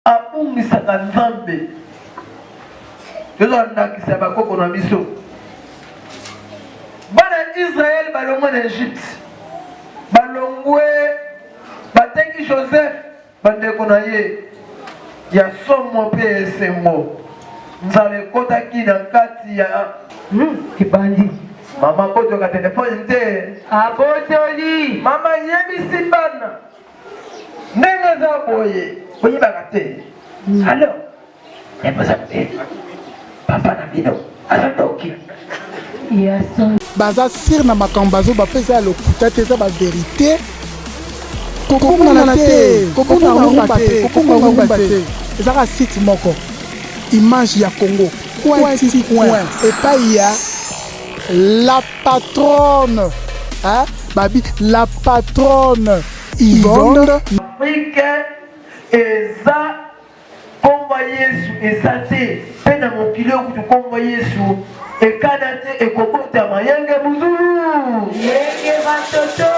Abungisaka Nzambe. Tozwa ndakisa ya bakoko na biso. Bana ya Israël balongwe na Egypte, balongwe, bateki Joseph, bandeko na ye ya somo mpe esengo. Nzala ekotaki na kati ya Ebandi. Mama botoka telefone te. Abotoli. Mama yebisi bana Ndenge eza boye boyebaka te. Alors, eboza te. Papa na bino aza ndoki. Baza sur na makambo bazo ba pe eza ya lokuta te eza ba verite kobungana te kobunga rumba te kobunga rumba te eza kaka site moko image ya Congo coin ti coin epai ya la patronne hein babi la patronne Yvonne. Afrique eza kombo ya Yesu eza te pe na mokili oyo kutu kombo ya Yesu ekana te ekobotama yenge buzulu yenge batoto.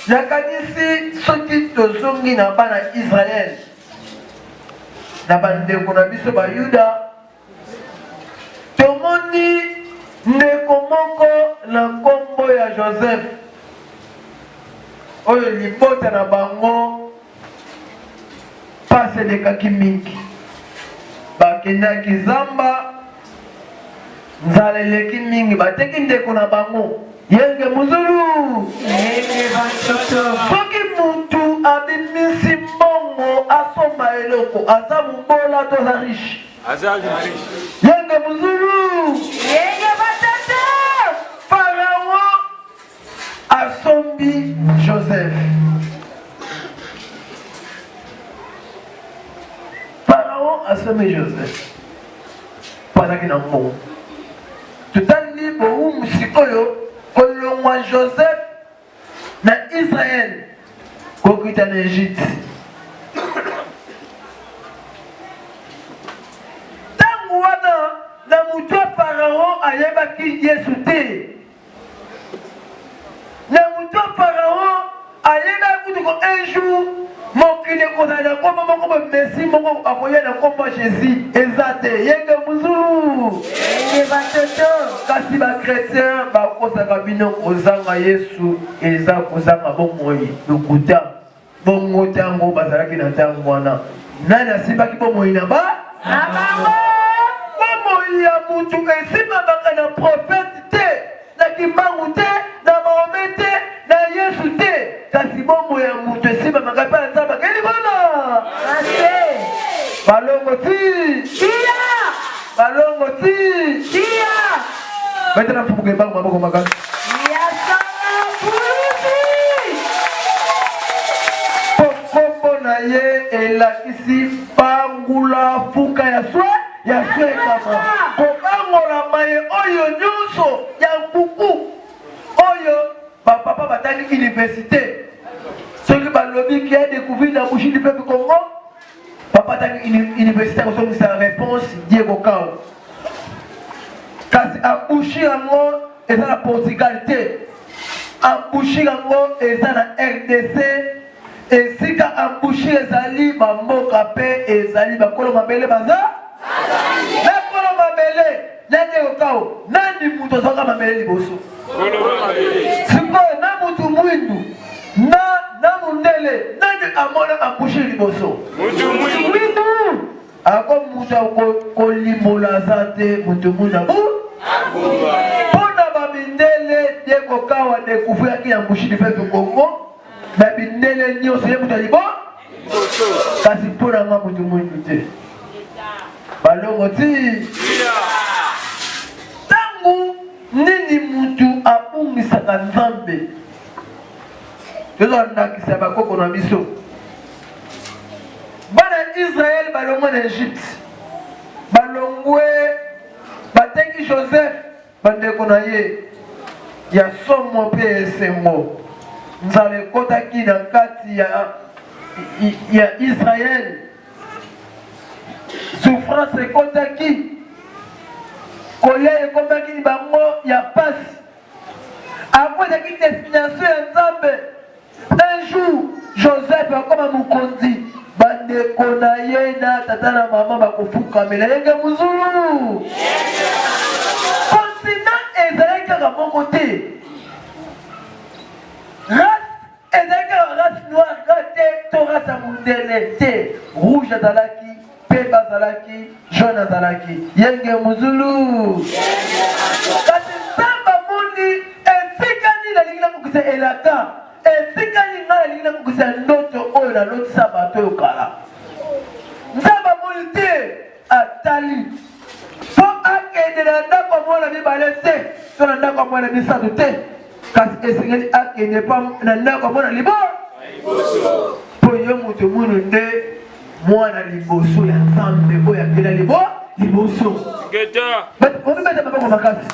Nakanisi soki tozongi na bana Israël na bandeko na biso bayuda Tomoni ndeko moko na nkombo ya Joseph oyo libota na bango mpasi elekaki mingi. Bakendaki zamba, nzala eleki mingi, bateki ndeko na bango yenge muzulu. Soki mutu abimisi mbongo asomba eloko, aza mobola to aza riche? Yenge muzulu. Yenge batata. Pharaon asombi Joseph. Pharaon asombi Joseph. Mpo azalaki na mbongo. Totali bowumbu sikoyo kolongwa Joseph na Israël kokita na Egypte. Ntango wana na moto ya Pharaon ayebaki Yesu te. Na moto ya Pharaon ayebaki kutu ko un jour mokili ekozala na nkombo moko boye Messi moko akoya na nkombo ya Jesus eza te yenge muzulu Yenge batoto. Kasi ba chretien bakosaka bino kozanga Yesu eza kozanga bomoi lokuta. Bongo ntango bazalaki na ntango wana, nani asimbaki bomoi na ba? Na bango. Bomoi ya mutu esimbamaka na prophète te, na Kimbangu te, na Mahomet te, na Yesu te, kasi bomoi ya mutu esimbamaka epai ya Nzambe akei likolo na se. Balongo ti. Tia. Balongo ti. Tia. Betela mfumu Kimbangu maboko makasi. Ya solo pulusi. Po kombo na ye elakisi bangula fuka ya swe ya swekama kobangola maye oyo nyonso ya nkuku oyo bapapa batangi universite soki balobi qui a découvert la bougie du peuple Congo papa atangi universite akosongisa réponse Diego Kao kasi abouchi yango eza na Portugal te abouchi yango eza na RDC esika abouchi ezali bamboka mpe ezali bakolo mabele baza na kolo mabele na Diego Kao nani moto azwaka mabele liboso sikoyo na motu mwindu na na mundele nani amona abouchi liboso mwindu ako moto akolimbola aza te moto mwindu abu mpo na bamindele Diego Kao adekouvraki ya mbushi du peuple Congo na mindele nyonso ye moto ya libo kasi mpo na nga moto mwindu te balongo ti ntango nini mutu abungisaka Nzambe tozwa ndakisa ya bakoko na biso bana ya Israël balongwe na Egypte balongwe bateki Joseph bandeko na ye ya somo mpe esengo nzala ekotaki na kati ya Israël souffrance ekotaki kolia ekomaki bango ya pasi Yango ezalaki destination ya Nzambe. Un jour, Joseph akoma mokonzi. Bandeko na ye na tata na mama bakofukamela yenge muzulu. Continent ezalaki kaka moko te. Race ezalaki kaka race noire kaka te to race ya mundele te. Rouge azalaki, pembe azalaki, jaune azalaki. Yenge muzulu. Kasi Nzambe amoni esika nini alingi nakokisa elaka. Esika nini ngai nalingi nakokisa ndoto oyo nalotisa bato oyo kala? Nzambe amoni te, atali mpo akende na ndako ya mwana mibale te to na ndako ya mwana misato te, kasi esengeli akende mpo na ndako ya mwana libo mpo yo moto mwino nde mwana liboso ya Nzambe oyo akenda libo liboso. Omibeta maboko makasi.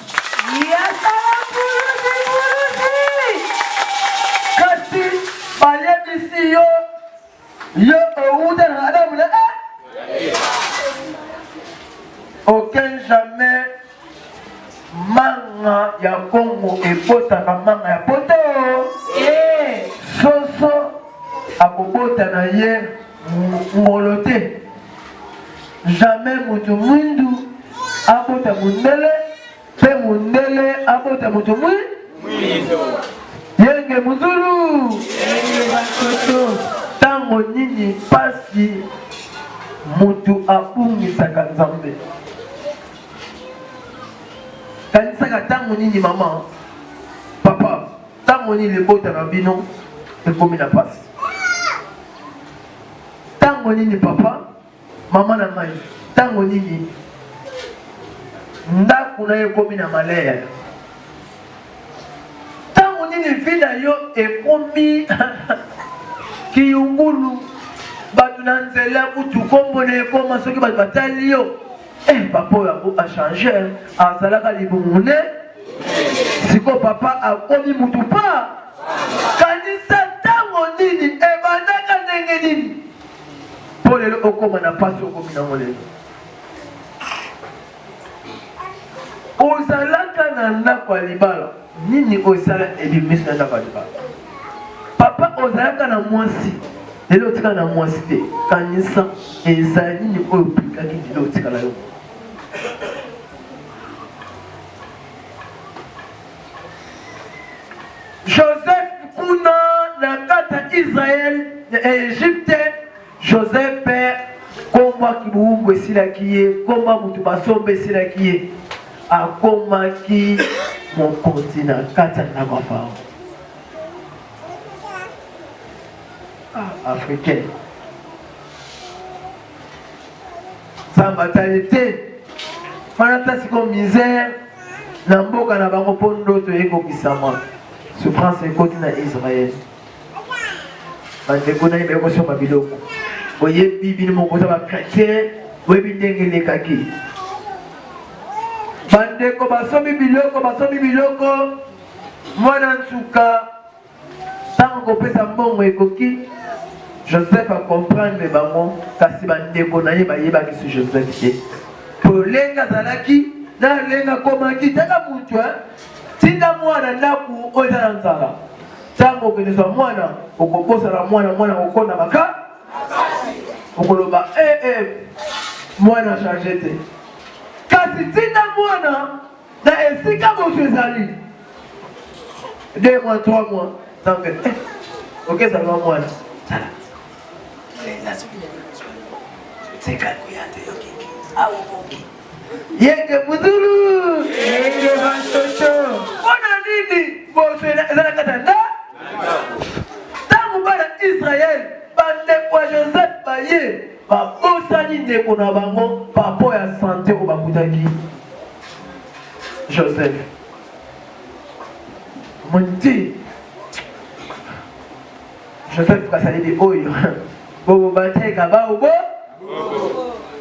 Kasi bayebisi yo yo owuta na Adamu na eh? Aucun jamais manga ya Kongo ebotaka manga ya poto. Eh. Soso akobota na ye ngolo te. Jamais mutu mwindu abota mundele pe mundele abota mutu mwindu. Yenge muzulu. Yenge batoto. Tango nini pasi mutu abungisaka Nzambe. Kanisaka tango nini mama, papa, tango nini libota na bino ekomi na pasi. Tango nini papa, mama na ngai, tango nini ndako na yo ekomi na malheur. Tango nini vie na yo ekomi kiyungulu, bato na nzela kutu kombo na ekoma soki bato batali yo eh, papa oyo yango achange azalaka libumu ne sikoyo papa akomi mutu pa kanisa ntango nini ebandaka ndenge nini mpo lelo okoma na mpasi okomi nango lelo ozalaka na ndako ya libala nini osala ebimisi na ndako ya libala papa ozalaka na mwasi lelo otikala na mwasi te kanisa ezali nini oyo oplikaki lelo otikala yo Joseph kuna na kati ya Israël ya Egypte Joseph kombo ya kibuwumbu esilaki ye, kombo ya moto basomba esilaki ye, akomaki mokonzi na kati ya ndako ya Farao. Ah, africain Nzambe atali te wana ta siko misère na mboka na bango mpo ndoto ekokisama souffrance ekoti na Israël bandeko na ye baye kosomba biloko boyebi bino moko boza bachrétien boyebi ndenge elekaki bandeko basombi biloko basombi biloko mwana nsuka ntango kopesa mbongo ekoki joseph acomprendre bango kasi bandeko na ye bayebaki su joseph te po lolenge azalaki na lolenge akomaki tala motu tinda mwana ndako oyo eza na nzala Ntango okende zwa mwana, okobosana mwana, mwana akokonda maka, okoloba eh, eh, mwana change te. Kasi tinda mwana na esika bozwi ezali deux mois trois mois ntango eh, okezala mwana tala tika koya te yokiki awa okoki Yenge muzulu. Yenge bantoto. Mpo na nini bozwi eza na kati ya nda? Ntango bana Israele bandeko ya Joseph baye babosani ndeko na bango papo ya sante oyo bakutaki Joseph. Omoni te Joseph kasaleli oyo bobo bateka baobo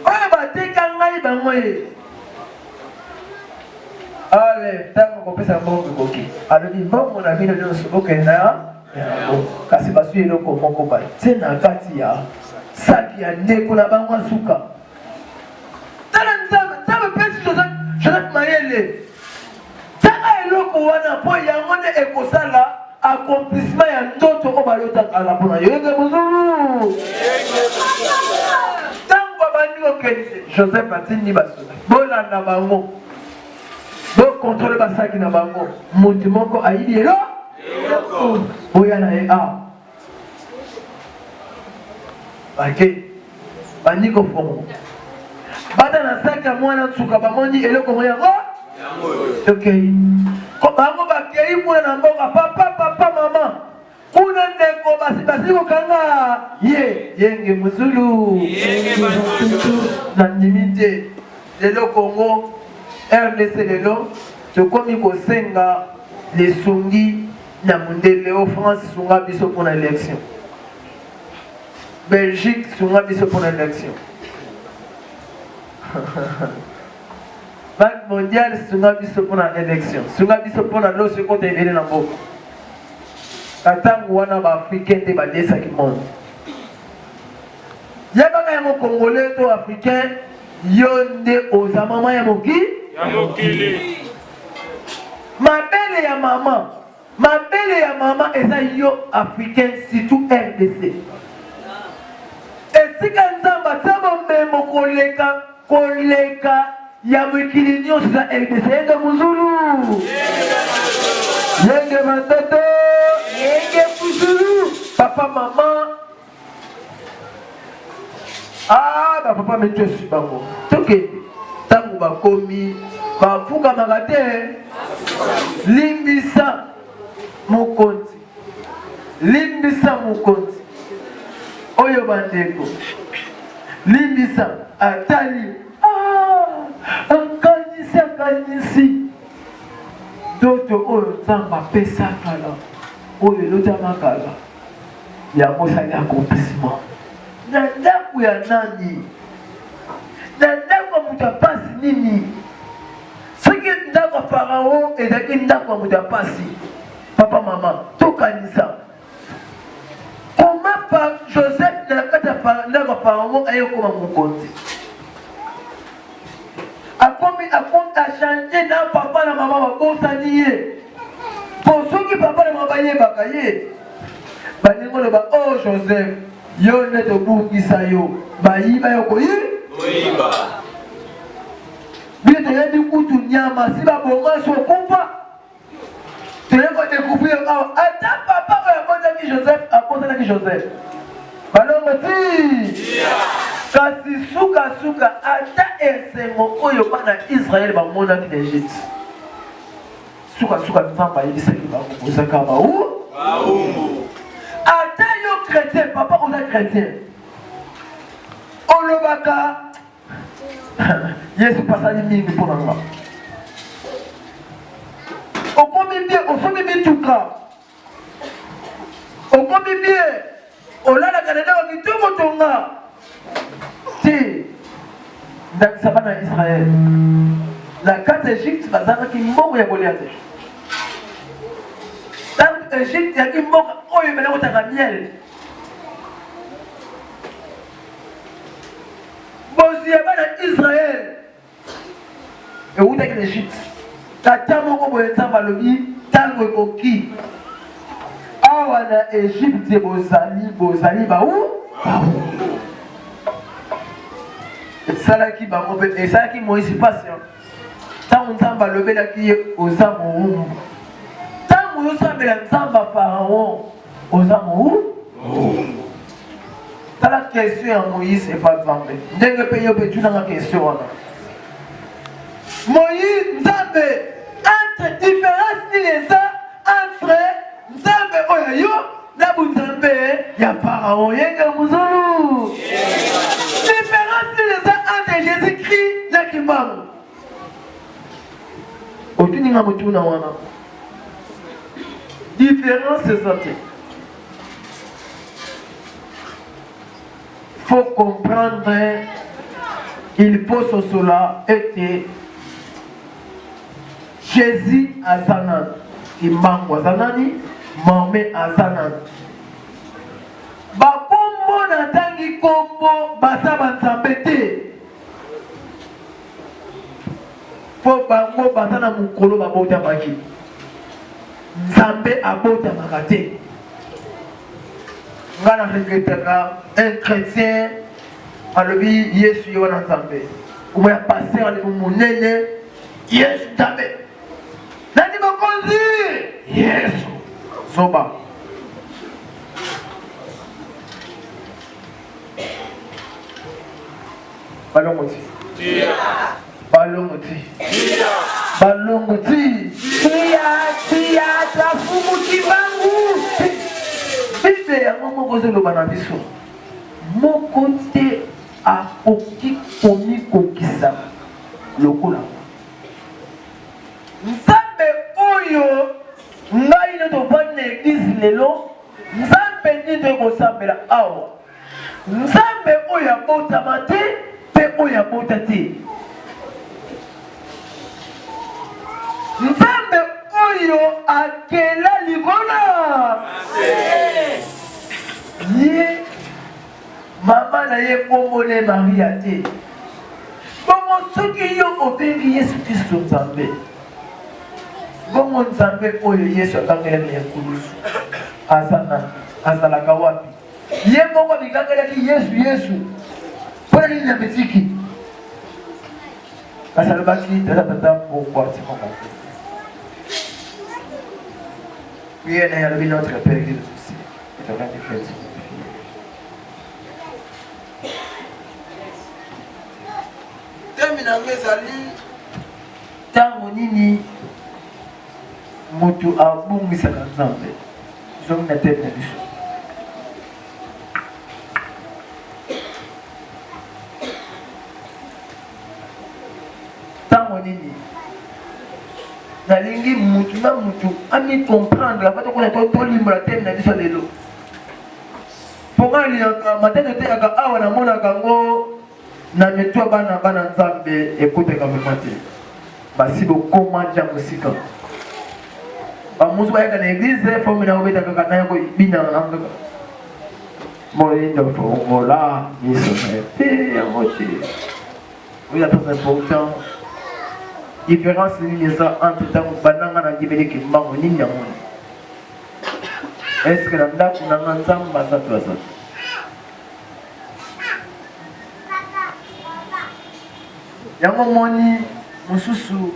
oyo bateka ngai bango ye ale ntango kopesa mbongo ekoki alobi mbongo na bino nyonso bokende na yango kasi bazwi eloko moko batie na kati ya saki ya ndeko na bango ya suka tala nzambe nzambe pesi joseph mayele tala eloko wana mpo yango nde ekosala. accomplissement ya ndoto oyo balota kala mpo na yo. Yenge mozulu. Ntango babandi kokende, Joseph atindi basoda bolanda bango, bokontrole basaki na bango. Moto moko ayibi elo boya na ye awa. Bake bandi kofongo bata na saki ya mwana nsuka, bamoni eloko ngo yango tokei bango bakei kuna na mboka papa papa mama kuna ndeko basi basili kokanga ye yenge muzulu nandimi te lelo Congo RDC lelo tokomi kosenga lisungi na mundele o France sunga biso pona election Belgique sunga biso pona election Banque mondiale sunga biso pona election sunga biso pona loso ekota ebele na mboka na ntango wana baafricain nde badesaki monde yebaka yango congolais to africain yo nde oza mama ya moki ya mokili Mabele ya mama, mabele ya mama eza yo africain surtout RDC. Esika Nzambe atia bomemo koleka koleka ya mokili nyonso eza RDC. Yenge muzulu, yenge matoto, yenge muzulu, papa mama Ah, ba papa mitu eswi bango. Tokende. Ntango bakomi bafukamaka te. Limbisa mokonzi, limbisa mokonzi oyo bandeko, limbisa. Atali ah, akanisi akanisi ndoto oyo Nzambe apesa kala, oyo elotama kala. Yango ezali accomplissement na ndako ya nani? Na ndako ya moto ya pasi nini? Soki ndako ya Farao ezalaki ndako ya moto ya pasi, papa mama, tokanisa koma pa Joseph na kati ya ndako ya Farao aye kokoma mokonzi. Akomi akomi achange na papa na mama babosani ye. Po soki papa na mama bayebaka ye, balingi oloba o oh, Joseph, yo nde tobungisa yo, bayiba yo koyi koyiba. Bino toyebi kutu nyama si babonga so okufa toye kodecouvrir awa ata papa oyo abotaki Joseph abosanaki Joseph balongo ti kasi sukasuka ata esengo oyo bana Israele bamonaki na Egypte sukasuka Nzambe ayebisaki bango bozaka bau ata yo chrétien papa oza chrétien olobaka Yesu pasali mingi mpo na nga. Okomi bien, osombi mituka. Okomi bien, olalaka na ndako kitoko tonga. Te, ndakisa bana ya Israël. Na kati ya Egypte bazangaki mbongo ya kolia te. Ntango Egypte yaki mboka oyo ebele kotanga miel. Bozwi ya bana Israël ewutaki na Egypte. Tata moko boye Nzambe alobi ntango ekoki awa na Egypte bozali bozali bau esalaki bango mpe esalaki Moïse mpasi ntango Nzambe alobelaki ye oza mowumbu ntango ozosambela Nzambe ya Pharaon oza mowumbu Tala question ya Moïse epa Nzambe. Ndenge pe yo pe tunanga question wana. Moïse Nzambe entre différence nini eza entre Nzambe oyo yo na bunzambe ya Pharaon yenge muzulu. Différence nini eza entre Jésus-Christ na Kimbangu? Otuni nga motuna wana. Différence eza te. Faut comprendre, il faut sosola ete Jésus aza nani, Kimbangu aza nani, Mahomet aza nani. Bakombo natangi kombo baza banzambe te, mpo bango baza na mokolo babotamaki. Nzambe abotamaka te. Nga na regrettaka un chrétien alobi Yesu ye wana Nzambe. Omo ya pasteur alobi monene Yesu Nzambe. Nani mokonzi? Yesu. Zoba. Balongo ti. Balongo ti. Balongo ti. Tia tia tafumu kimbangu. Bible yango moko ezoloba na biso moko te akoki komikokisa lokola Nzambe oyo ngai nde tovandi na eglise lelo, Nzambe nini toyei kosambela awa? Nzambe oyo abotama te mpe oyo abota te. Nzambe oyo akela likolo ye mama na ye nkombo ne Maria te. Bongo soki yo obengi Yesu Kristo Nzambe, bongo Nzambe oyo Yesu akangelaki na ekulusu aza nani? Azalaka wapi? Ye moko amikangelaki Yesu Yesu mpo na nini na mitiki? Kasi alobaki tata tata pourquoi tu m'as Prière na ye alobi notre Père qui est aux cieux, et ton nom soit Teme na yango ezali ntango nini moto abungisaka Nzambe. Zongi na teme na biso. Ntango nini nalingi mutu na mutu ami comprendre afin tokona tolimbola teme na biso lelo. Mpo nga nalingaka matete eteyaka awa namonaka yango na mitu ya bana bana Nzambe ekotaka vraiment te. Basi bokoma nja mosika. Bamosusu bayaka na eglise forme na kobeta kaka na yango binaka na kaka. Moyindo fongola miso na yo te yango te. Oyo eza très important. Différence nini eza entre ntango bandanga na ndimeli kimbangu nini namoni? Est-ce que na ndako na nga Nzambe aza to aza te? Yango moni mosusu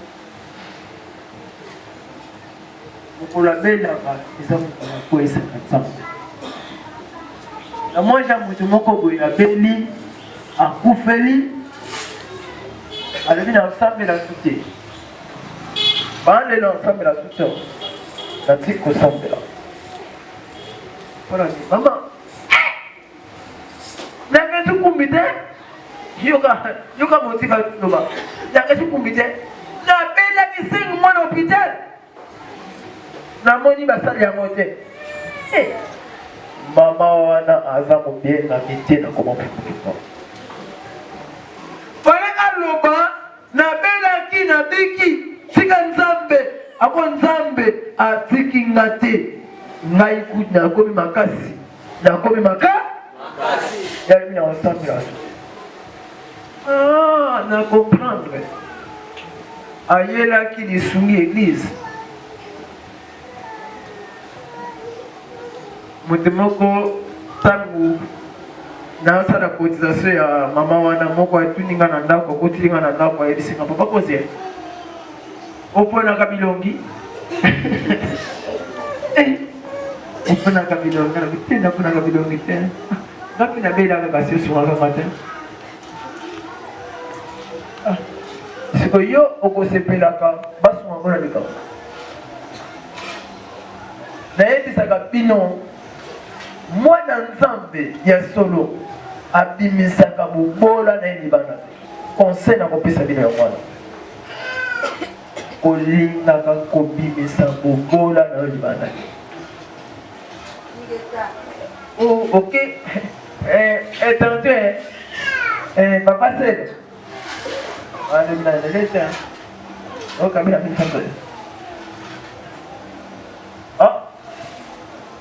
mokolo abelaka eza mokolo akweyisaka Nzambe. Na mwa ja moto moko boye abeli akufeli alobi na osambela su te Balela osambela suto natiki kosambela mpona nini mama nakesi kumbi te yoka yoka motika loba nakesi kumbi te nabelaki 5 mois na hôpital namoni basali yango te eh, mama wana aza mobengami te na koma fale aloba Nabelaki, nabiki, tika Nzambe ako Nzambe atiki nga te ngai kutu nakomi makasi nakomi maka yalobi na kosambela ah, na comprendre ayelaki lisungi eglise Moto moko ntango nasala cotisation ya mama wana moko atuni nga na ndako akotili nga na ndako ayebisi nga papa koze oponaka bilongi eh, oponaka bilongi nalobi te naponaka bilongi te nga mpe nabelaka kasi osungaka nga te ah, sikoyo yo okosepelaka basunga ngo na likambo Nayebisaka bino, Mwana Nzambe ya solo abimisaka bobola na ye libanda te. Conseil nakopesa bino yango wana, kolingaka kobimisa bobola na yo libanda te. Oh, ok. Eh, eh, tantôt, eh, eh, papa Sele. Alobi na lelete. Okabila misato. Ah.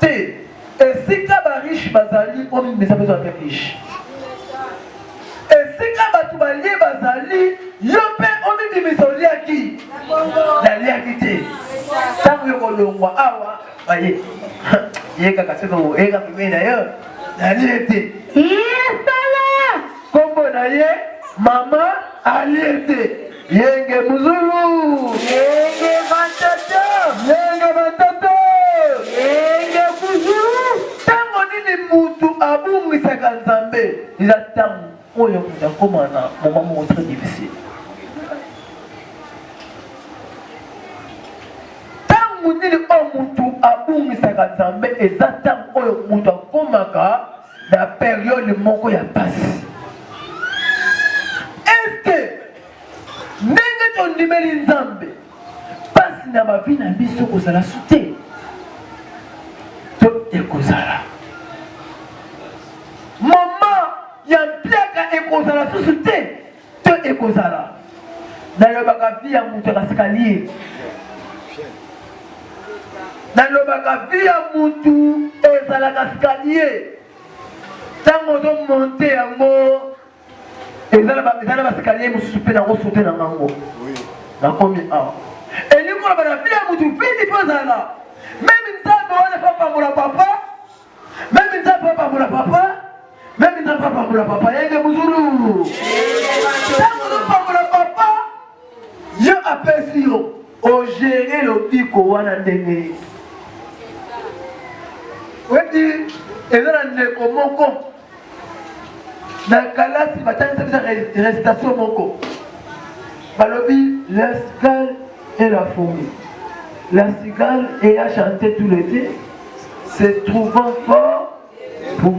Te, esika ba riche bazali omimisa mpe ozala mpe riche. Esika bato balie bazali yo mpe omibimisa oliaki. Naliaki te. Ntango yo koloba. kolongwa awa baye ye kaka soki oyeka pembeni na yo nalie te. Yesala! Kombo na ye mama alie te. Yenge muzulu. Yenge bantoto. Yenge bantoto. Yenge kuzulu. Ntango nini mutu abungisaka Nzambe? Eza ntango oyo moto akoma na moment moko très difficile. Ntango nini oyo moto abungisaka Nzambe? Eza ntango oyo moto akomaka na periode moko ya mpasi. Eske ndenge tondimeli Nzambe, mpasi na bavi na biso kozala su te to ekozala moma ya mpiaka ekozala susu te to ekozala nalobaka vie ya moto akaskalie nalobaka vie ya motu ezalaka skalie ntango ozomonte yango eza na baskalie mosusu mpe nango sote na ngango nakomi awa elingi koloba na vie ya motu vidi mpo ezala meme nzambe wana epapambola papa Meme nzambe apambola papa, meme nzambe apambola papa yenge muzulu. Ntango ozopambola papa, yo apesi yo ogere lobiko wana ndenge oyebi eza na ndeko moko na kalasi batangisa biso recitation moko balobi la cigale et la fourmi la cigale ayant chanté tout l'été se trouvant fort pour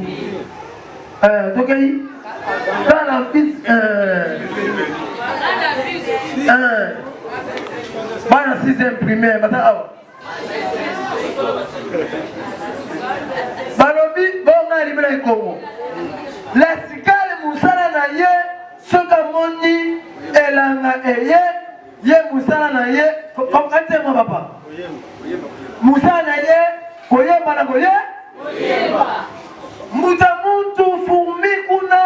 euh, tokei dans la vie euh, euh, bana 6e primaire baza awa balobi bonga alimi na ekongo lasikale mosala na ye soki amoni elanga eye ye mosala na ye atema papa mosala na ye koyemba na koye mbuta muntu furmi kuna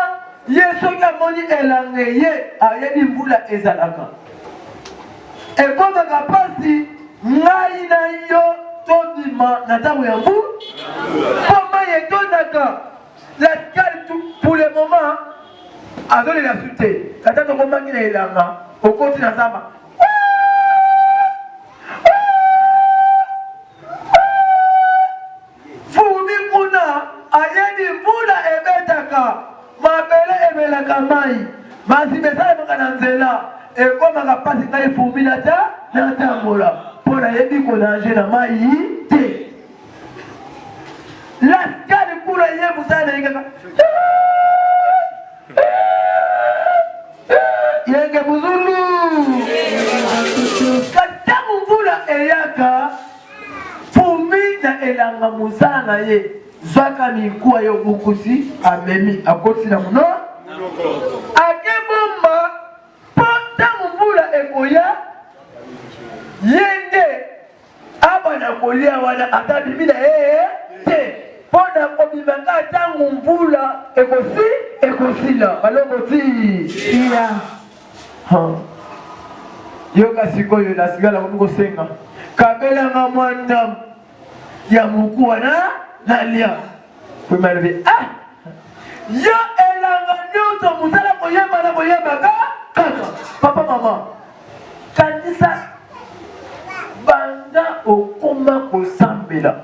ye soki amoni elanga eye ayebi mbula ezalaka Ekomaka mpasi ngai na yo tobima na ntango ya mbu mpo mai etondaka. La cale pour le moment azolela su te, ata tokomaki na elanga okoti na zamba Fourmi kuna ayebi mbula ebetaka, mabele emelaka mai, maziba esalemaka na nzela, ekomaka mpasi ngai fourmi nata natambola mpo nayebi konage na mai te. Laskali kuna ye mosala na ye kaka yenge muzulu. Kasi ntango mbula eyaka Fumi na elanga mosala na ye zwaka mikuwa yo bukusi amemi akoti na mono ake bomba mpo ntango mbula ekoya ye nde abanda kolia wana ata abimi na ye te mpo na kobimaka ntango mvula ekosi ekosila balongo ti Yoka sikoyo na sika nakomi kosenga kabelanga mwa ndambo ya mokuwa na nalia. Kwema alobi ah, yo elanga nyonso mosala koyemba na koyembaka kaka papa mama kanisa banda okoma kosambela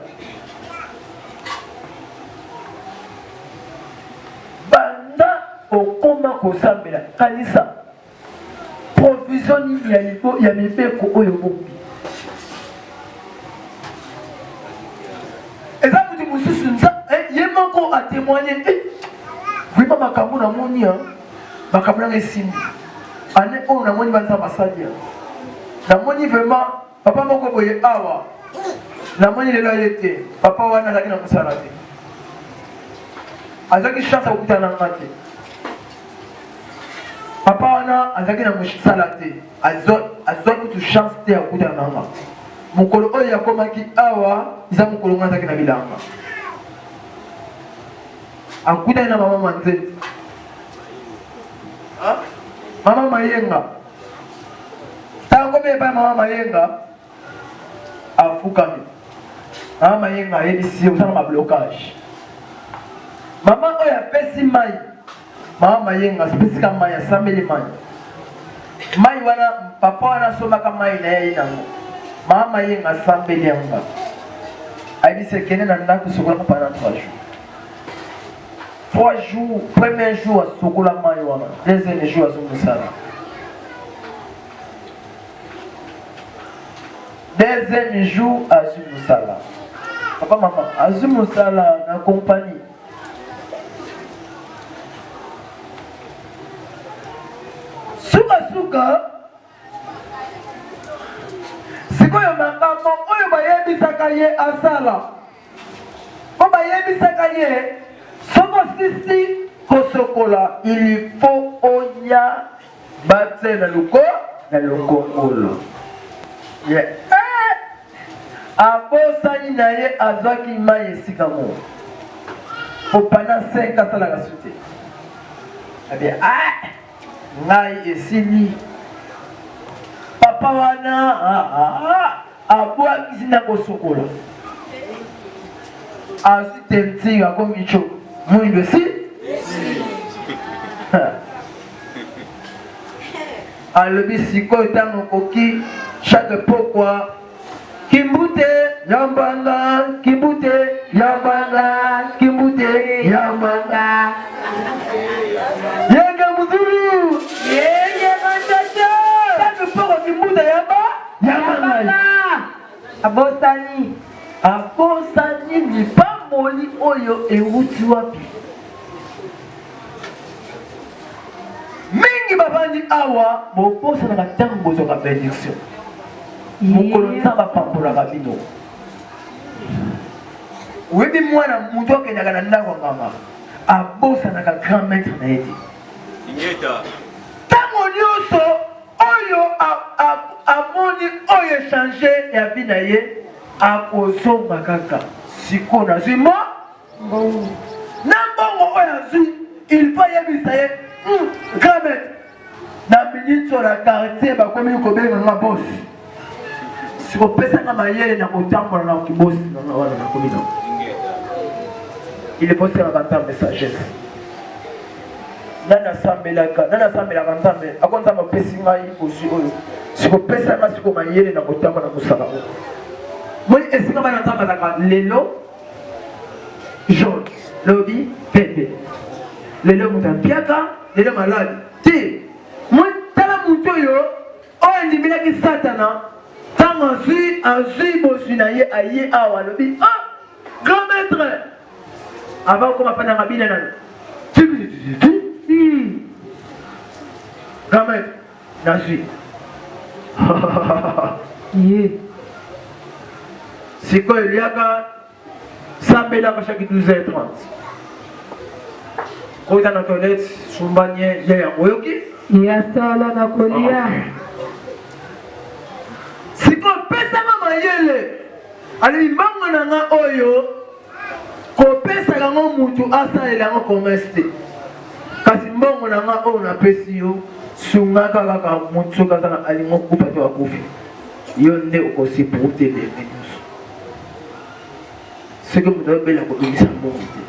Banda okoma kosambela, kanisa provision nini ya, libo, ya mibeko oyo obombi. Eza moto mosusu eh, ye moko atemoigne eh, vraimen makambo namoni makambo nanga esimbi ane oyo namoni banzambe asali namoni vraiment Papa moko boye awa namoni lelo aye te. Papa wana azalaki na mosala te, azwaki chance ya kokutana na nga te. Papa wana azalaki na mosala te, azwa kutu chance te ya kokutana na nga. Mokolo oyo akomaki awa eza mokolo nga azalaki na bilanga, akutani na mama Manzeti, mama Mayenga. Ntango akomi epai mama Mayenga, Afukami. Mama Mayenga ayebisi ye osala ma blocage. Mama oyo apesi mai, mama Mayenga apesika mai, asambeli mai. Mai wana papa wana asombaka mai na ye aye nango. Mama Mayenga asambeli yango. Ayebisi ekende na ndako sokolaka pendant 3 jours. 3 jours, premier jour asokola mai wana, deuxième jour azongisala. Deuxième jour azwi mosala. Papa mama azwi mosala na compagnie. Sukasuka sikoyo makambo oyo bayebisaka ye asala mpo bayebisaka ye soki osisi kosokola il faut oya Batie na loko na lokongolo. Ye eh! Abosani na ye azwaki mai esika moko. Po pendant 5 asalaka su te. Abi ah! Ngai esili. Papa wana ah, ah, ah, abwakisi na kosokola. Azwi tentire akomi tshoko. Mwindo esi? Alobi sikoyo ntango okoki chaque pokwa kimbute yambanga kimbute yambanga kimbute yambanga yenge muzulu yenge matata chaque pokwa kimbute yamba yambanga abosani abosani lipamboli oyo ewuti wapi Mingi bavandi awa bobosanaka ntango bozwaka benediction mokolo Nzambe apambolaka bino. Oyebi mwana moto akendaka na ndako ya nganga abosanaka grand maître na ye te. Ntango nyonso oyo amoni oyo echange ya vie na ye akozonga kaka sikoyo nazwi mo Mbongo. Na mbongo oyo azwi, il faut ayebisa ye hmm, grand maître na minute oyo na quartier bakomi kobenga nga boss, sikopesa nga mayele na kotambola na kibosi na nga wana nakomi na il faut sengaka Nzambe sagesse. Nani asambelaka, nani asambelaka Nzambe ako Nzambe apesi ngai bozwi oyo, sikopesa nga siko mayele na kotambola na mosala oyo. Moni esika bana Nzambe azalaka lelo jaune lobi pembe lelo moto apiaka lelo malade te tala moto oyo oyo andimelaki satana ntango azwi azwi bozwi na ye aye awa alobi ah grand maître avant okoma mpa nanga bina nano grand maître Nazwi. Ye. Sikoyo liaka sambelaka chaque 12h30. Kota na toilette, sumba nye, ye yango oyoki? Ya solo na kolia. Sikoyo pesanga mayele. Alobi mbongo na nga oyo Kopesaka yango mutu asalela yango commerce te. Kasi mbongo na nga oyo napesi yo, sungaka kaka mutu soki aza na alingo kufa to akufi. Yo nde okosupporte ebembe nyonso. Soki moto azobela kobimisa mbongo te.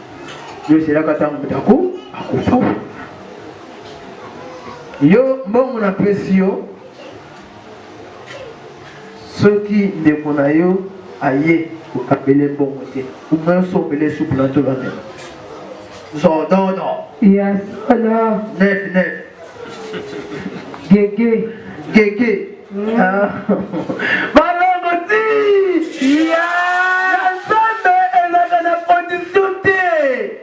Yo ozelaka ntango moto aku akufa. Yo mbongo napesi yo Soki ndeko na yo aye kokabele mbongo te, umwe osombele supu na ntolo amela. Zododo. Ya solo. Nef nef. Gege. Gege. Ah. Balongo ti. Ya. Ya Nzambe ezalaka na condition te.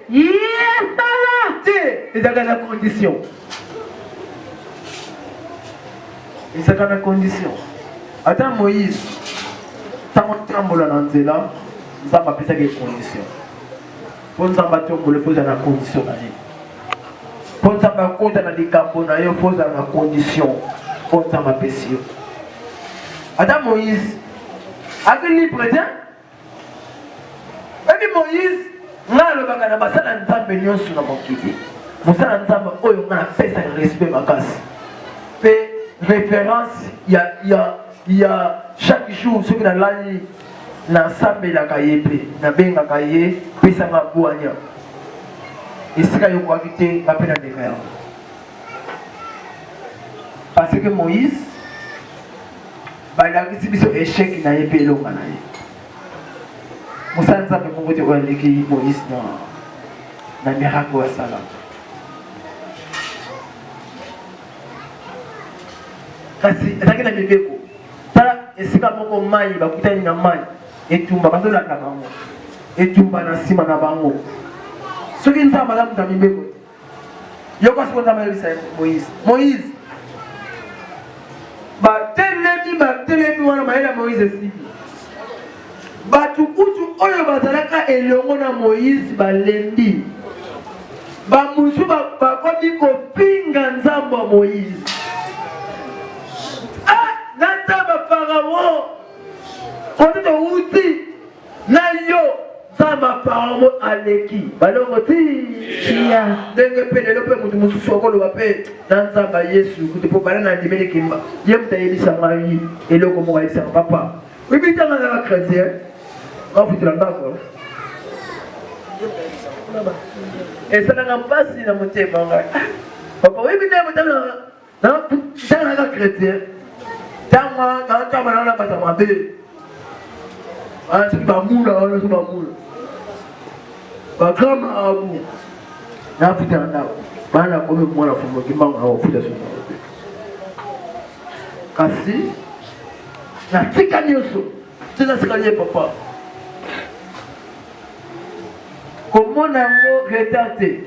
Ya solo. Te ezalaka na condition. Ezalaka na condition. Ata Moïse ntango atambola na nzela, Nzambe apesaki ye condition. Mpo Nzambe atombola, mpo ozala na condition na ye. Mpo Nzambe akota na likambo na yo, mpo ozala na condition mpo Nzambe apesi yo. Ata Moïse aki libre te. Ebi Moïse, ngai alobaka na basala Nzambe nyonso na mokili, mosala Nzambe oyo ngai napesaka respect makasi mpe référence ya, ya, ya chaque jour soki nalali Nasambelaka ye mpe nabengaka ye, pesa nga bwanya. Esika yo okokaki te, nga mpe nameka yango. Parce que Moïse balakisi biso échec na ye mpe elonga na ye. Mosala Nzambe moko te oyo aleki Moïse na, na miracle oyo asala. Kasi ezalaki na mibeko. Tala esika moko mai bakutani na mai etumba bazolanda bango etumba na nsima na bango soki nzambe aza moto ya mibeko te yoka siko nzambe ayebisa moïse moïse batelemi batelemi wana mayele ya moïse esili bato kutu oyo bazalaka elongo na moïse balembi bamosusu bakomi kopinga nzambe ya moïse ah, na nzambe ya farao kote towuti na yo nzambe ya farao aleki balongo ti ndenge mpe lelo mpe moto mosusu akoloba mpe na nzambe ya yesu kutu mpo bana na ndimeli kimba ye moto ayebisa ngai eloko moko ayebisaka papa oyebi ntango azalaka chrétien afutela ndako esalaka mpasi na motema ngai ah, papa oyebi nde ntango nazalaka chrétien ntango ntango na bato ya mabe soki bamula wana soki bamula bagrand marabu nafutela ndako bana komi mwana fumoki mbango na kofuta soki kasi natika nyonso te natikali ye papa komona yango retard te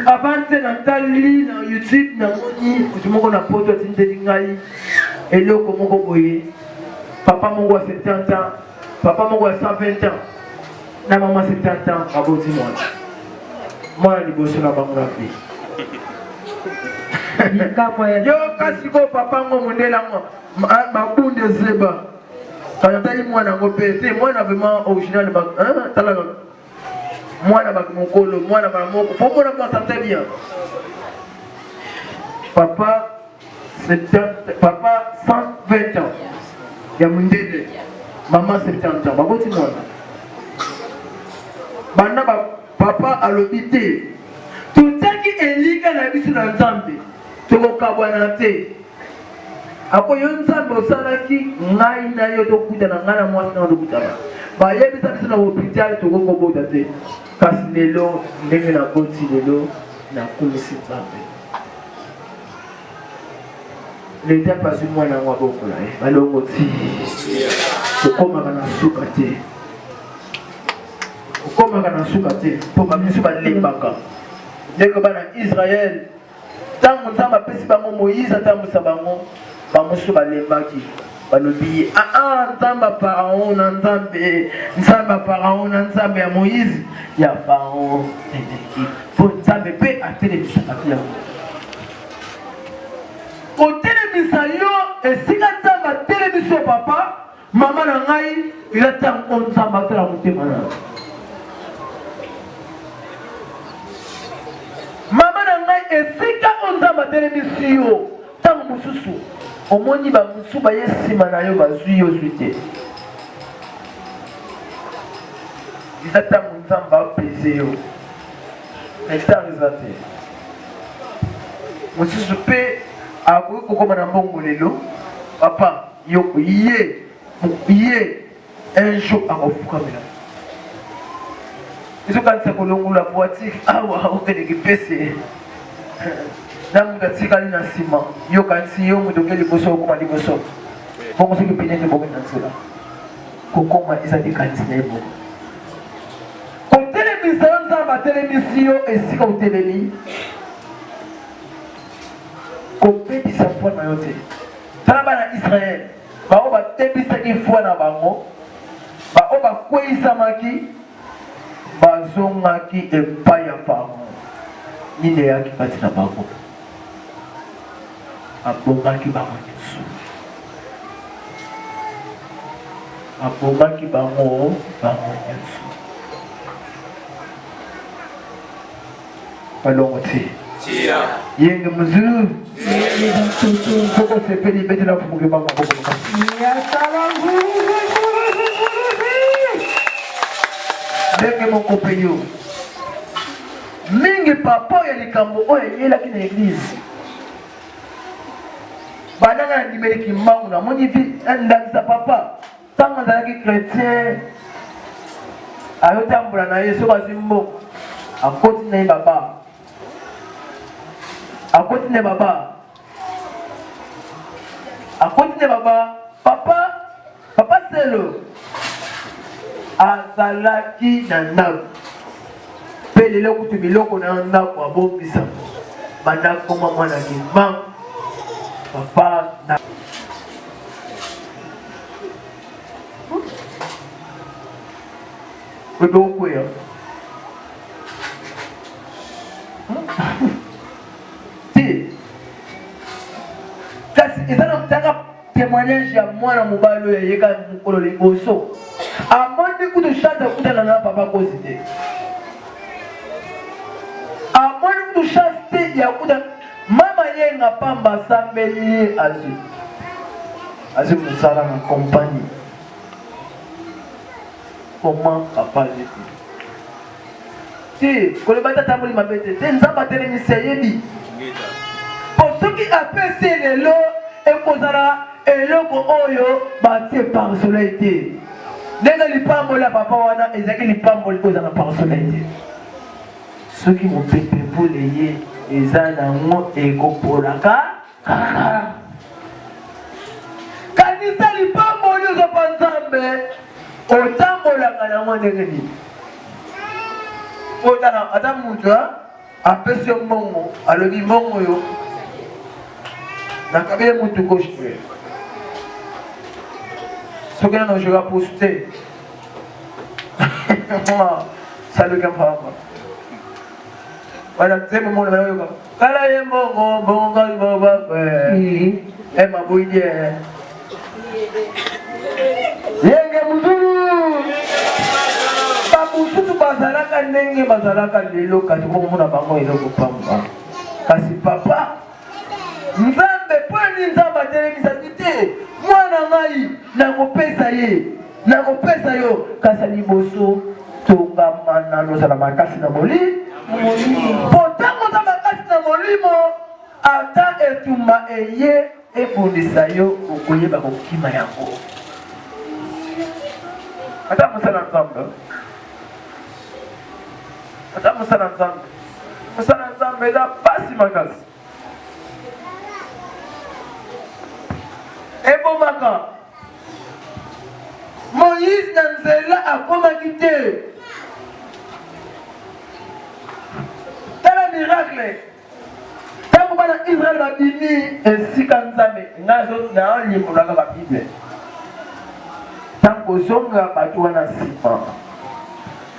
avant te natali na youtube namoni moto moko na poto atindeli ngai eloko moko boye papa moko ya 70 ans papa moko ya 120 ans na mama 70 ans baboti mwana mwana liboso na bango na vie yoka sikoyo papa ngo mondele yango mabunda ezeba atali mwana yango mpe te mwana vraiment original tala mwana mokolo mwana moko fo mona mwasa très bien papa 70 papa 120 ans ya mondele mama 70 ans baboti mwana banda ba papa alobi te totiaki elika na biso na nzambe tokokabwana te ako yo nzambe osalaki ngai na yo tokutana ngai na mwasi na tokutana bayebisa biso na hôpital tokoki kobota te kasi lelo ndenge naboti lelo nakumisi nzambe Leta mpe azwi mwana yango abokola ye balongo ti okomaka na suka te okomaka na suka te mpo bamisu balembaka ndenge bana Israele ntango Nzambe apesi bango Moïse atambwisa bango bamosusu balembaki balobi aa ah, ah, nzambe ya farao na nzambe nzambe ya farao na nzambe ya moïse ya farao eleki mpo nzambe mpe atelemisaka yango Kotelemisa yo esika Nzambe atelemisi yo papa, mama na ngai, eza ntango oyo Nzambe atala motema na yo. Mama na ngai, esika oyo Nzambe atelemisi yo, ntango mosusu omoni bamosusu baye nsima na yo bazwi yo zwi te. Eza ntango Nzambe apese yo. Hectare eza te. Mosusu mpe akoki kokoma na mbongo lelo, papa yo ye ye un jour akofukamela. Ezokanisa kolongola voiture awa okende kipese na moto atikali na nsima, yo kanisi yo moto oke liboso okoma liboso, bongo soki pine etoboki na nzela kokoma eza likanisi na ye moko. Kotelemisa yo Nzambe atelemisi yo esika otelemi, kobebisa foi na yo te. Tala bana Israël, baoyo babebisaki foi na bango, baoyo bakweyisamaki, bazongaki epai ya Faraon. Nini eyaki kati na bango? Abomaki bango nyonso. Abomaki bango bango nyonso. Balongo te. Yenge muzuru. Soko sepeli betela fumuke bango maboko makasi. Ndenge moko mpe yo. Mingi papa ya likambo oyo eyelaki na eglise. Banda nga nandimeli kimbangu namoni vi ndakisa papa ntango azalaki chrétien ayotambola na ye soki azwi mbongo akoti na ye baba akoti na ye baba akoti na baba papa papa selo azalaki na ndako mpe lelo kutu biloko na ndako abongisa banda akoma mwana kimbangu papa na oyebi okweya te kasi eza na kotanga témoignage ya mwana mobali oyo ayeka mokolo liboso amoni kutu chance akutana na papa kozi te amoni kutu chance te ya kuta mama yenga pamba asambeli ye azwi azwi mosala na kompani comment papa azwi te koloba te atamboli mabe te te nzambe atelemisi ayebi mpo soki apesi lelo ekozala eloko oyo batie par soleil te ndenge lipamboli ya papa wana ezalaki lipamboli oyo eza na par soleil te soki mopepe mvula eye eza nango ekopolaka kaka kanisa lipamboli oza pa nzambe otambolaka nango ndenge nini otala ata moto apesi yo mbongo alobi mbongo oyo nakabele motu gauche te soki nano ojeka pusu te saluka mpamba wana nzembo mona bayoka Kala ye mbongo mbongo ngai baba e mabuidi e yenge muzulu bamosusu bazalaka ndenge bazalaka lelo kasi komona bango eloko pamba kasi papa nzambe mpo nini nzambe atelemisaki te mwana ngai nakopesa ye nakopesa yo kasi liboso tongama nano ozala makasi na molimo mpo ntango oza makasi na molimo ata etumba eye ebundisa yo okoyeba kokima yango ata mosala nzambe ata mosala nzambe mosala nzambe eza mpasi makasi ebomaka Moïse na nzela akomaki te. Tala miracle. Ntango bana Israël babimi esika Nzambe ngai nalimbolaka ba Bible. Ntango kozonga bato wana nsima,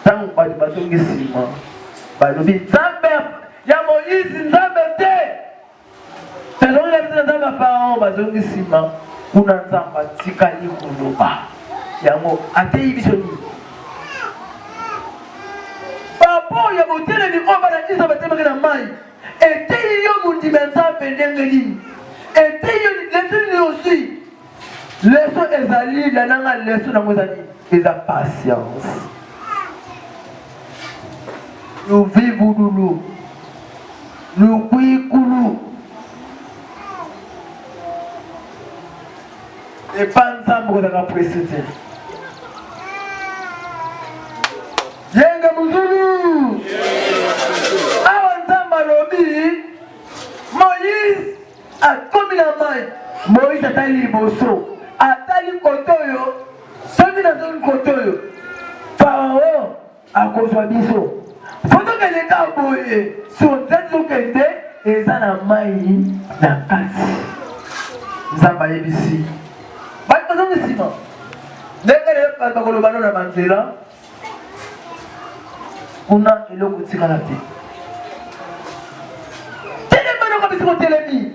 ntango bato bazongi nsima, balobi Nzambe ya Moïse Nzambe te. Tozongi na biso na nzambe ya Farao, bazongi nsima kuna, nzambe atikali koloba yango ateyi biso nini? Rapport ya botelemi oyo bana Israel batelemaki na mai eteyi yo mondimi ya Nzambe ndenge nini? Eteyi yo leso nini ozwi? Leso ezali lananga, leso nango eza nini? Eza patience. Luvivululu lukwikulu epa nzambe kozalaka presi te yenge muzulu awa nzambe alobi moïse akomi na mai moïse atali liboso atali kote oyo soki nazongi kote oyo farao akozwa biso fo tokende kaka boye so nzati tokende eza na mai na kati nzambe ayebisi bato bazongi nsima ndenge lelo bato bakoloba no na banzela kuna eloko etikala te telema noko biso kotelemi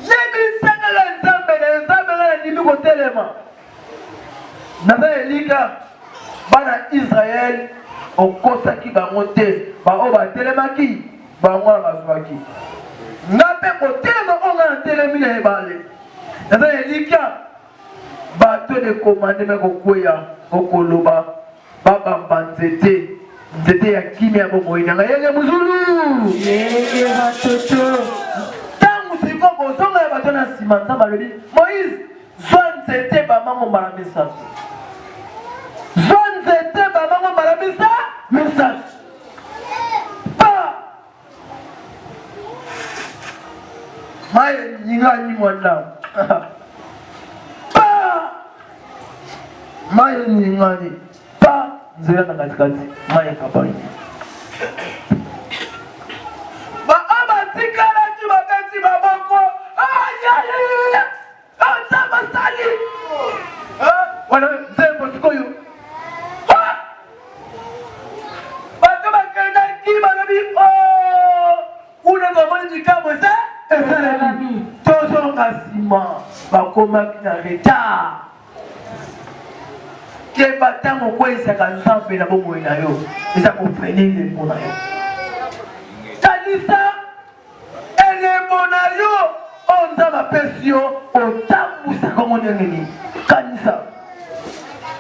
yebisakaka nzambe na yo nzambe ngai nandimi kotelema Naza elika bana Israel okosaki bango te, baoyo batelemaki bango wana bazwaki. Nga mpe kotelema oyo nga natelemi na ebale, naza na elikya bato de komandeme kokweya okoloba. Babamba nzete, nzete ya kimia ya bomoi na ngai. Yenge muzulu! Yenge batoto! Ntango sikoyo kozonga ya bato na nsima, Nzambe alobi, Moïse, zwa nzete bamango mbala misato. Zwa nzete bamango mbala misato. Pa! Mayi eningani mwa ndambo. Pa! Mayi eningani. Pa! Nzela na katikati. Mayi ekabani. Baoyo batikalaki babeti maboko. Ayayaya! Nzambe asali! Wana nzembo sikoyo. Bato bakendaki balobi oh, kuna tomoni likambo eza esalemi, tozonga nsima. Bakomaki na retard. Keba ntango okweyisaka Nzambe na bomoi na yo, eza kofrene elembo na yo. Kanisa Elembo na yo oyo Nzambe apesi yo, otambwisaka yango ndenge nini? Kanisa,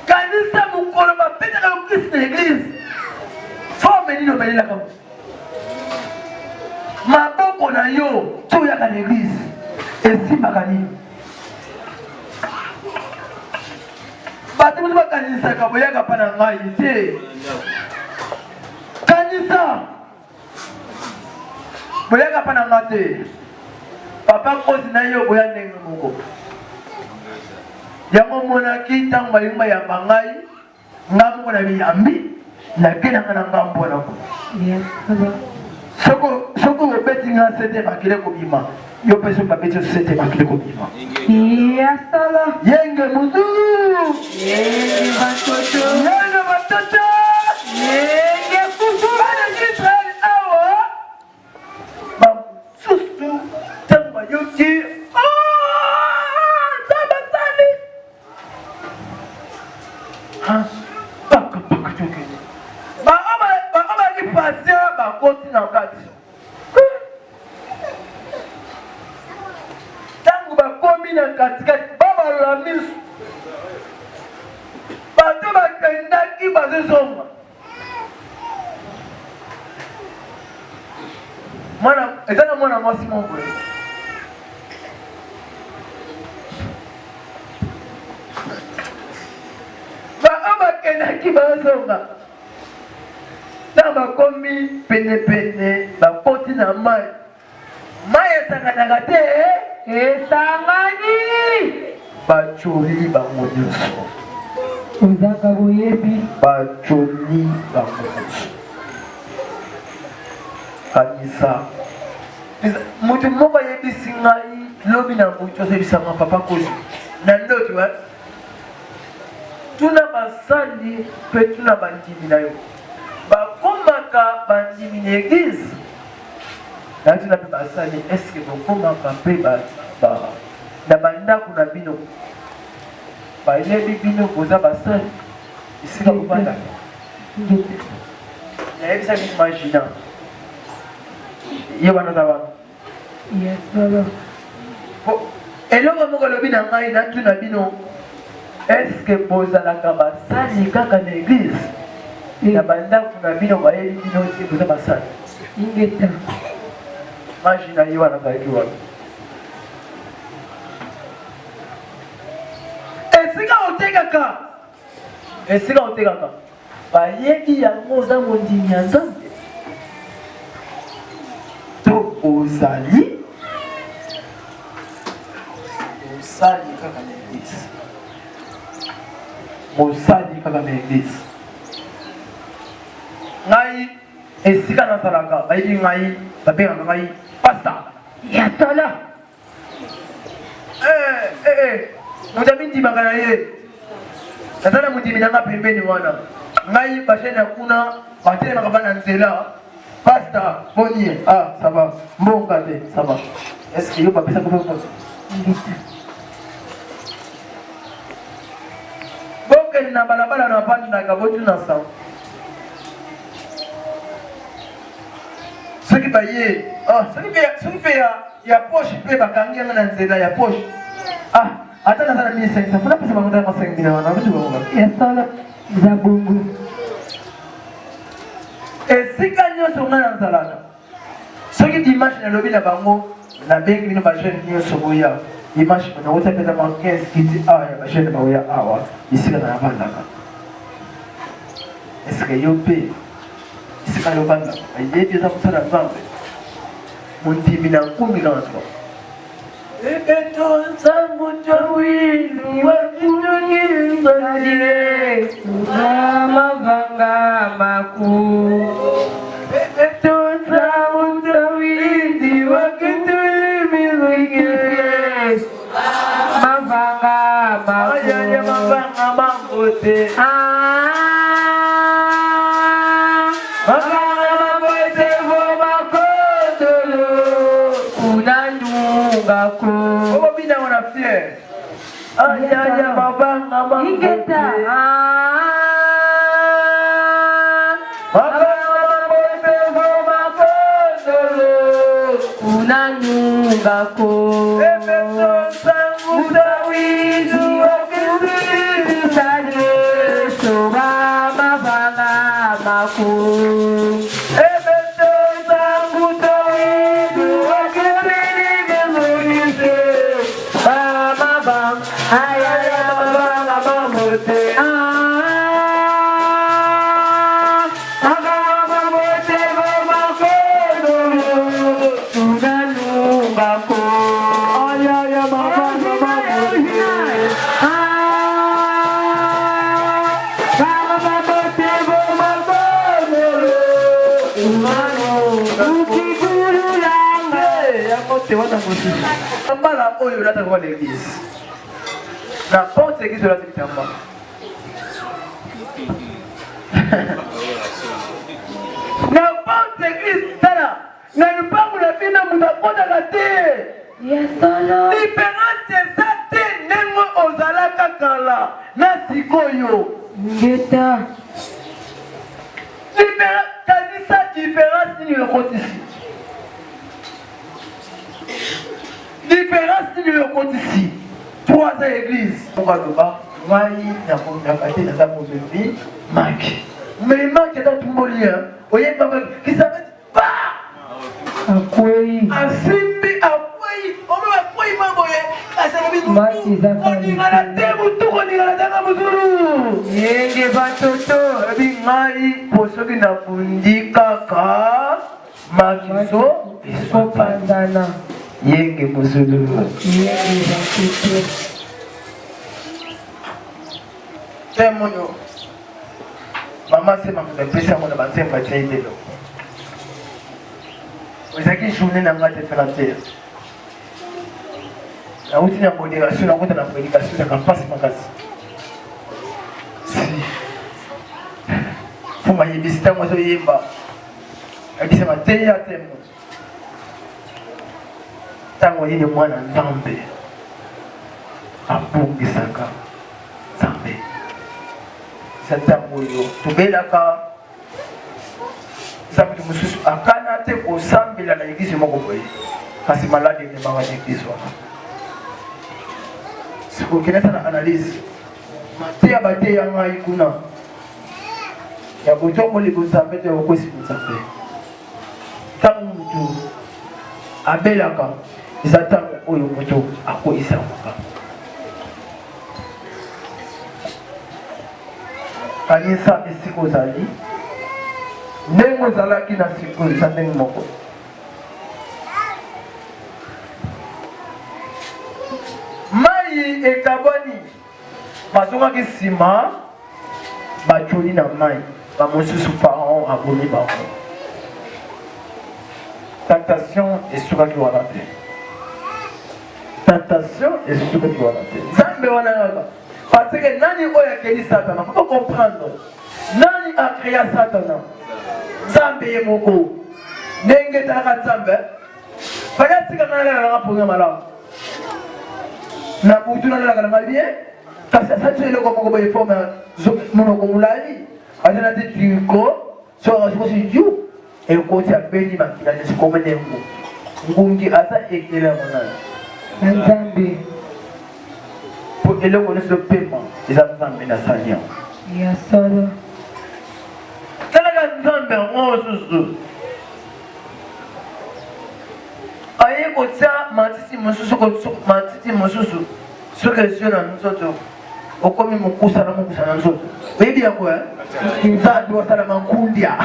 kanisa mokolo bapesaka yo kisi na eglise, forme nini obelelaka maboko na yo to oyaka na eglise esimbaka nini? Bato mosusu bakanisaka boyaka mpa na ngai te. Kanisa boyaka mpa na nga te papa nkosi na yo boya ndenge moko yango omonaki ntango balingi bayamba ngai nga moko na miyambi nake na nga na ngambo wana soki obeti nga sete makili ekobima yo mpe soki babeti yo sete makili ekobima yenge muzu yenge batoto yenge batoto yenge kuzu bana Israel awa bamosusu ntango bayoki Nzambe asali paka paka tokende baoyo bazali patient bakoti na kati Ntango bakomi na katikati, babalola miso, bato bakendaki bazozonga. Mwana eza na mwana mwasi moko boye baoyo bakendaki bazonga Ntango bakomi penepene, bakoti na mai. Mai esanganaka te? Esangani! Bacoli bango nyonso. Kozanga boyebi. Bacoli bango nyonso. Kanisa. Moto moko ayebisi ngai lobi na butu, azoyebisa nga papa Kozi na ndoto Tuna basali mpe tuna bandimi na yo. Bakomaka bandimi na eglise? Natuna mpe basali, eske bokomaka mpe ba, ba, na bandako na bino? Bayebi bino boza basali esika bovandaka? Nayebisaki Magina, ye wana aza wana. Ya solo. Po eloko moko elobi na ngai natuna bino eske bozalaka basali kaka na eglise na bandako na bino bayebi bino te boza basali Ingeta. Maji na ye wana azalaki wana esika otekaka esika otekaka Bayebi yango oza mondimi ya Nzambe to ozali mosali kaka na eglise, mosali kaka na eglise. Ngai esika nazalaka bayebi ngai, babengaka ngai pasta ya solo. Eh, eh, eh. Moto amindimaka na ye. Naza na mondimi na nga pembeni wana. Ngai bachaine ya kuna batelemaka ba na nzela. Pasta, boni ah ça va. Mbonga te, ça va. Est-ce que yo bapesa ko mbongo? Bokende na balabala na vandaka botuna sango. Soki baye, ah soki pe soki pe ya ya poche pe bakangi yanga na nzela ya poche. Ah, ata naza na 1500, funa pesa bango ndanga 5000 wana, biso bango. Ya solo eza bongo. Esika nyonso ngai nazalaka, soki dimanche nalobi na bango, nabengi bino bajeune nyonso boya dimanche, nakota mpenza mwa 15 kiti awa ya bajeune bakoya awa esika navandaka. Eske yo mpe esika yo ovandaka bayebi eza mosala Nzambe? Mondimi na nkumi na nzwa Ingeta. Unanungako. Mbala oyo olataka kwa l'église na porte église olati bitamba na porte église, tala na lupangu na bino moto akotaka te. Différence eza te ndenge ozalaka kala na sikoyo. Ngeta. Kanisa différence nini okotisi, différence nini okotisi trois ans église. Moko aloba ngai nakondaka te, naza momemi maki, mais maki ata tumboli oyebi maki kisabeti pa Akwei. Asimbi akwei, omo akwei ma boye, kasi alobi Maki eza koningana te, mutu koningana tanga mozulu. Yenge batoto. Alobi ngai po soki nabundi kaka makiso Ekopanzana. Yenge mozulu. Yenge batoto. Te moyo mama se makambo epesi yango na banzembo atia etelo ezalaki journée na ngai te fela te, nauti na modération, nakota na prédication, ezalaka mpasi makasi. Si fo mayebisi ntango azoyemba ayebisa mateya te mo ntango yini mwana Nzambe abongisaka Nzambe, eza ntango oyo tobelaka. Eza moto mosusu akana te kosambela na eglise moko boye, kasi maladi ememaka na eglise wana. Sikokende na analyse mateya bateya ngai kuna ya botomboli bonzambe te, okosi bonzambe. Ntango moto abelaka eza ntango oyo moto akoyisamaka. Kanisa esika ozali, ndenge ozalaki na sikoyo eza ndenge moko. Mai ekabwani, bazongaki nsima, bacoli na mai, bamosusu Pharaon abomi bango. Tentation esukaki wana te, tentation esukaki wana te. Nzambe wana kaka, parce que nani oyo akeli Satana? Faut comprendre nani akrea Satana. Nzambe ye moko. Ndenge etalaka Nzambe fali atika ngai nalala nanga mponga malamu na butu, nalalaka na ngai bien, kasi asali so eloko moko boye, forme monoko molai aza na te triko so akosi yu ekoti abeni makila nyonso komene ngu ngungi aza ekele ya monani Na Nzambe. Po eloko nyonso pema eza Nzambe na sali yango. Ya solo. Talaka Nzambe. Nzambe yango susu aye kotia matiti mosusu, matiti mosusu soki ezwi na nzoto okomi mokusa na mokusa na nzoto. Oyebi yango eh? Nzambe wasala mankundia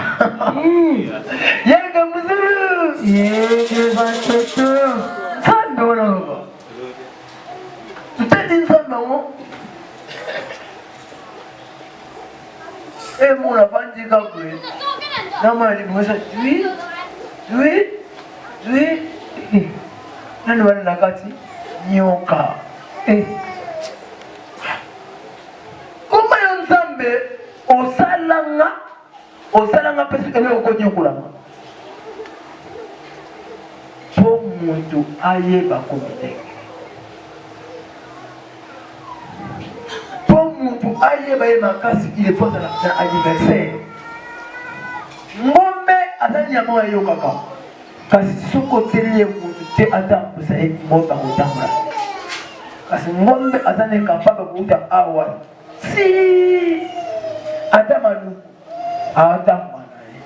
yenge muzulu yenge batoto Nzambe wana loba tutedi Nzambe yango emona bandi kaka na mwana liboso tui tui tui nani wana na kati nyoka. Koma yo Nzambe osalanga osalanga mpe soki eloko okonyokolanga mpo moto ayeba komitenge mpo moto ayeba ye makasi, il faut azala na anniversaire. Ngombe aza nyama oyo ayokaka, kasi soki otieli ye moto te atambusa ye, ngombe akotambola. Kasi ngombe aza ne capable kouta awa ti ata Maluku, atambola na ye,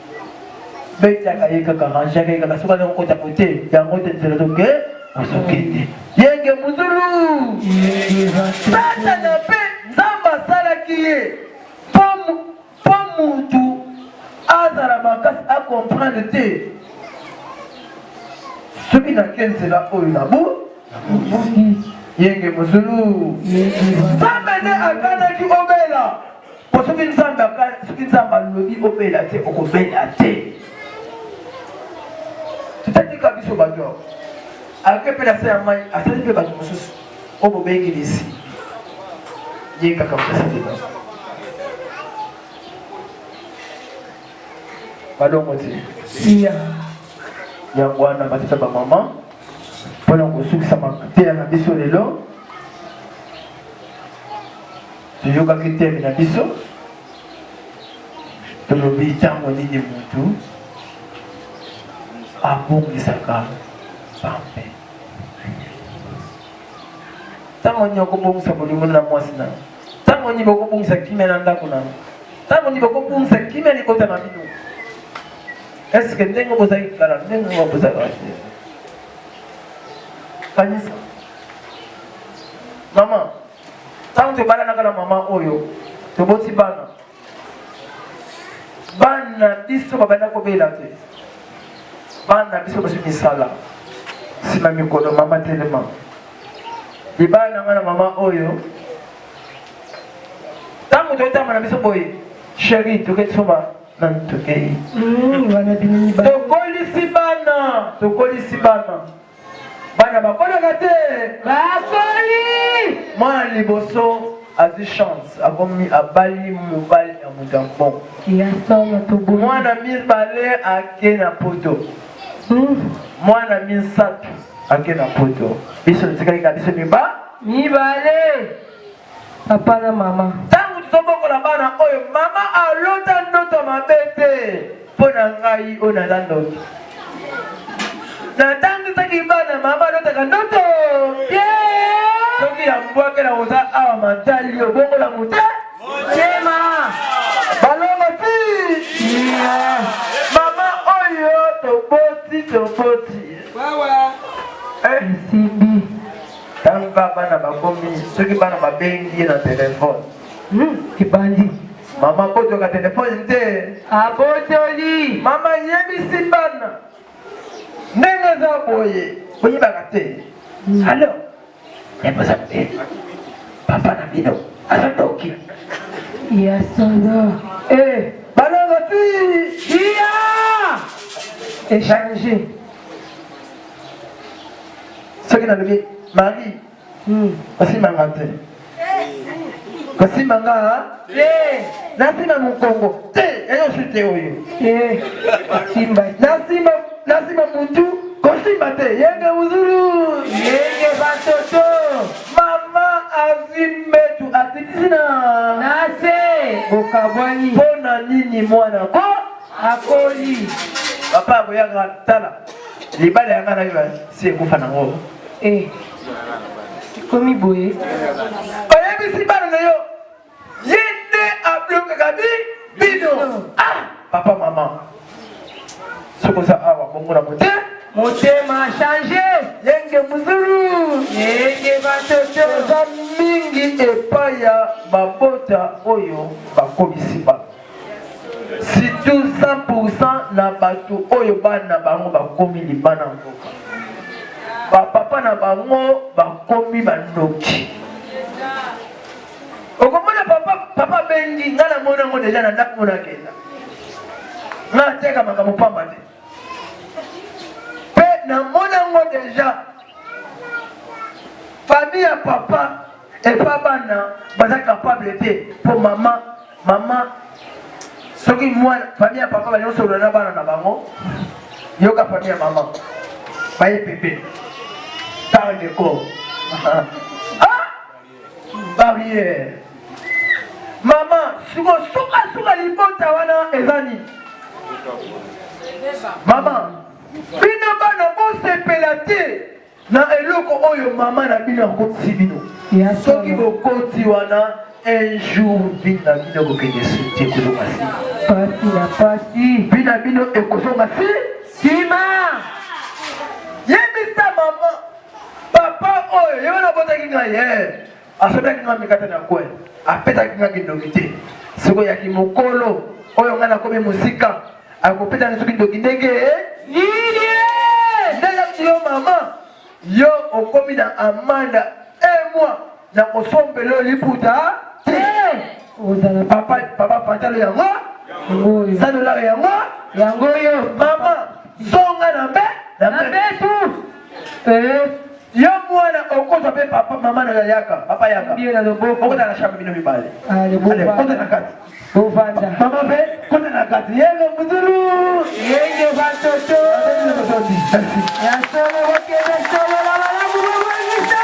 betaka ye kaka, rangeaka ye kaka. Soki aza kokota kote yango te, nzela toke ozokende yenge muzulu. Satana mpe Nzambe asalaki ye mpo mutu azala makasi, acomprendre te soki nake nzela oyo nabu yenge muzulu. Nzambe nde akanaki obela, po soki Nzambe alobi obela te, okobela te. Tutatika biso bato ake mpe na se ya mai, asali mpe bato mosusu oyo bobengi lisi ye kaka motasali bango balongo te. Yango wana, batata, bamama, mpona kosukisa mateya na biso lelo, toyokaki thème na biso, tolobi ntango nini motu abongisaka Nzambe, ntango nini okobongisa bolingo na mwasi na yo, ntango nini bokobongisa kimia na ndako na yo, ntango nini bokobongisa kimia libota na bino. Est-ce ndenge bozali kala, ndenge ngo bozalaka te? Kanisa mama, ntango tobalanaka na mama oyo, toboti bana, bana biso babanda kobela te, bana biso bazwi misala. Nsima mikolo, mama telema, libala na ngai na mama oyo, ntango totambola biso boye, chéri, tokei somba nani, tokei. Tokolisi bana, tokolisi bana, bana bakolaka te. Bakoli. Mwana liboso azwi chance, akomi, abali mobali ya moto ya mbongo. Ya solo, toboyi. Mwana mibale ake na Poto, mwana misato ake na Poto, biso totikali ka biso miba mibale, papa na mama. Ntango tozobokola bana oyo, mama alota ndoto mabe te mpo na ngai oyo naza ndoto natangisaki bana. Mama alotaka ndoto te. Soki ya mbwake na koza awa mantali obongola mote motema. Balongo ti mama oyo toboti, toboti. Esimbi. Ntango kaka bana bakomi, soki bana babengi ye na telefone, Ebandi. Mama kotoka telefone te. Abotoli. Mama yebisi bana ndenge eza boye, boyebaka te. Alors eboza te, papa na bino aza ndoki. Ya solo. Balongo ti. Iya, échange. Soki nalobi Marie, kosimbanga te, kosimbanga te, nasima mokongo te, eyosu te oyo. Simba. Nasima, nasima mutu, kosimba te, yenge muzulu. Yenge batoto. Mama azwi mbetu, atitisi na nase, bokabwani. Mpo na nini? Mwana ko akoli. Papa akoyaka, tala libala yanga na yo si ekufa nango. Komi boye. Oyebisi bana na yo, ye nde ablokaka bi bino. Ah! Papa, mama, soki oza awa bongo na mote Motema change. Yenge muzulu. Yenge batoto. Eza mingi epai ya babota oyo bakomisi bana, surtout 100% na bato oyo bana bango bakomi libana mboka, bapapa na bango bakomi bandoki. Okomona papa, papa abengi ngai, namoni yango deja na ndako mona akenda ngai ateka makambo pamba te, mpe namoni yango deja famille ya papa epa bana baza capable te, mpo mama mama soki mwana famille ya papa balingi kosolola na bana na bango, yoka famille ya mama baye pepe parle de corps, ah barrière. Mama, siko sukasuka libota wana eza nini? Mama, bino bana bosepela te na eloko oyo mama na bino akotisi bino. Soki bokoti wana, un jour vie na bino ekokende suti, ekozonga nsima. Pasi na pasi. Vie na bino ekozonga si nsima. Yebisa mama, papa oyo ye wana abotaki ngai ye, asombelaki ngai mikate na kwe, apesaki ngai kindoki te. Soki oyaki mokolo oyo ngai nakomi mosika, akopesa soki ndoki ndenge nini? Ndenge yo mama, yo okomi na amanda un mois na kosombela oyo liputa te. Papa, papa pantalo yango 100 $ yango. Yango oyo. Mama, zonga na mbe na mbetu. Yo mwana okozwa mpe papa, mama na yaka, papa yaka, okota na chambre bino mibale, kota na kati. Bovanda. Mama mpe kota na kati. Yenge muzulu. Yenge batoto. Ya solo, bokende solo na malamu, bobongisa.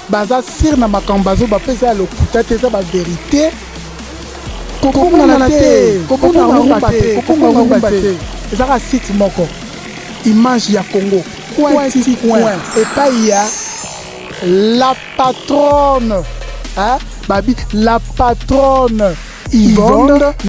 Baza sire na makambo bazo bapesa ya lokuta te, eza baverité. Kobungana te, kobunga rumba te, kobunga rumba te. Ezaka site moko, Image ya Congo, coin ti coin, epai ya la patronne, hein? Babi la patronne Yvonne.